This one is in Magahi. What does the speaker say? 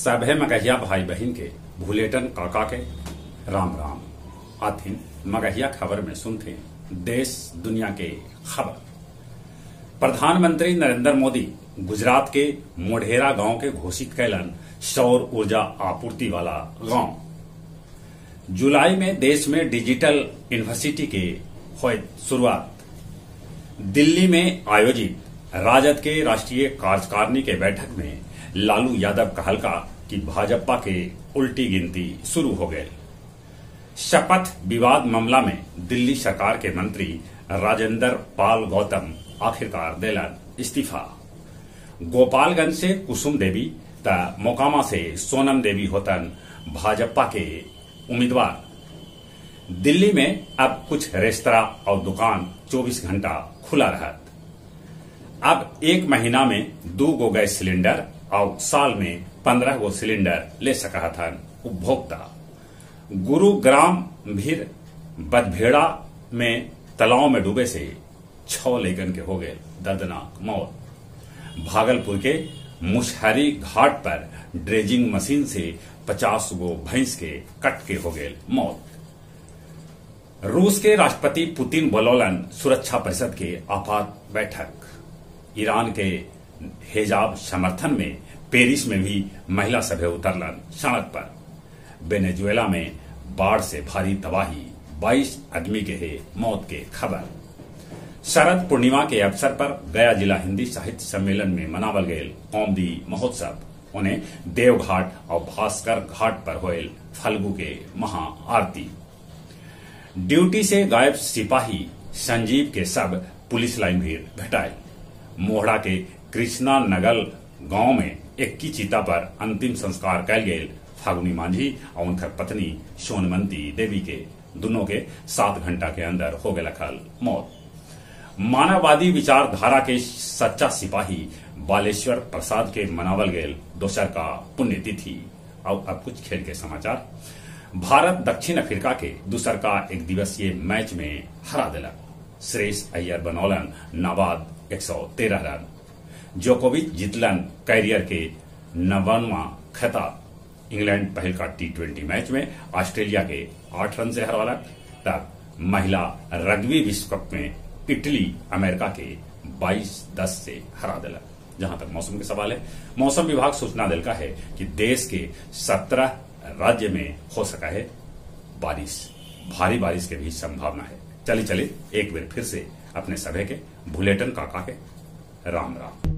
सभे मगहिया भाई बहन के भुलेटन काका के राम राम। आथिन मगहिया खबर में सुनते देश दुनिया के खबर। प्रधानमंत्री नरेंद्र मोदी गुजरात के मोढेरा गांव के घोषित कैलन सौर ऊर्जा आपूर्ति वाला गांव। जुलाई में देश में डिजिटल यूनिवर्सिटी के होए शुरुआत। दिल्ली में आयोजित राजद के राष्ट्रीय कार्यकारिणी के बैठक में लालू यादव कहलका कि भाजपा के उल्टी गिनती शुरू हो गई। शपथ विवाद मामला में दिल्ली सरकार के मंत्री राजेंद्र पाल गौतम आखिरकार देलन इस्तीफा। गोपालगंज से कुसुम देवी त मोकामा से सोनम देवी होतन भाजपा के उम्मीदवार। दिल्ली में अब कुछ रेस्तरा और दुकान 24 घंटा खुला रहत। अब एक महीना में 2 गो गैस सिलेंडर और साल में 15 गो सिलेंडर ले सकथन उपभोक्ता। गुरुग्राम भीर बदभेड़ा में तालाब में डूबे से 6 लेगन के हो गए दर्दनाक मौत। भागलपुर के मुशहरी घाट पर ड्रेजिंग मशीन से 50 गो भैंस के कट के हो गए मौत। रूस के राष्ट्रपति पुतिन बोलौलन सुरक्षा परिषद के आपात बैठक। ईरान के हिजाब समर्थन में पेरिस में भी महिला सभे उतरलन सड़क पर। वेनेजुएला में बाढ़ से भारी तबाही, 22 आदमी के है मौत के खबर। शरद पूर्णिमा के अवसर पर गया जिला हिंदी साहित्य सम्मेलन में मनावल गये कौमदी महोत्सव। उन्हें देवघाट और भास्कर घाट पर होयल फल्गु के महाआरती। ड्यूटी से गायब सिपाही संजीव के सब पुलिस लाइन भी भेटाए। मोहड़ा के कृष्णा नगल गांव में 21 चिता पर अंतिम संस्कार कैल गेल फागुनी मांझी और उनकर पत्नी सोनमंती देवी के दोनों के 7 घंटा के अंदर हो गया खल मौत। मानववादी विचारधारा के सच्चा सिपाही बालेश्वर प्रसाद के मनावल गेल दोसर का पुण्यतिथि। और अब कुछ खेल के समाचार। भारत दक्षिण अफ्रीका के दूसर का एक दिवसीय मैच में हरा दिलक। श्रेयस अय्यर बनौलन नाबाद 113 रन। जोकोविच जीतलन कैरियर के 99वां खिताब। इंग्लैंड पहल का T20 match में ऑस्ट्रेलिया के 8 रन से हरौलक। तब महिला रग्बी विश्व कप में इटली अमेरिका के 22-10 से हरा दिलक। जहां तक मौसम के सवाल है, मौसम विभाग सूचना दिलका है कि देश के 17 राज्य में हो सका है बारिश, भारी बारिश के भी संभावना है। चले चले एक बार फिर से अपने सभे के भुलेटन काका के राम राम।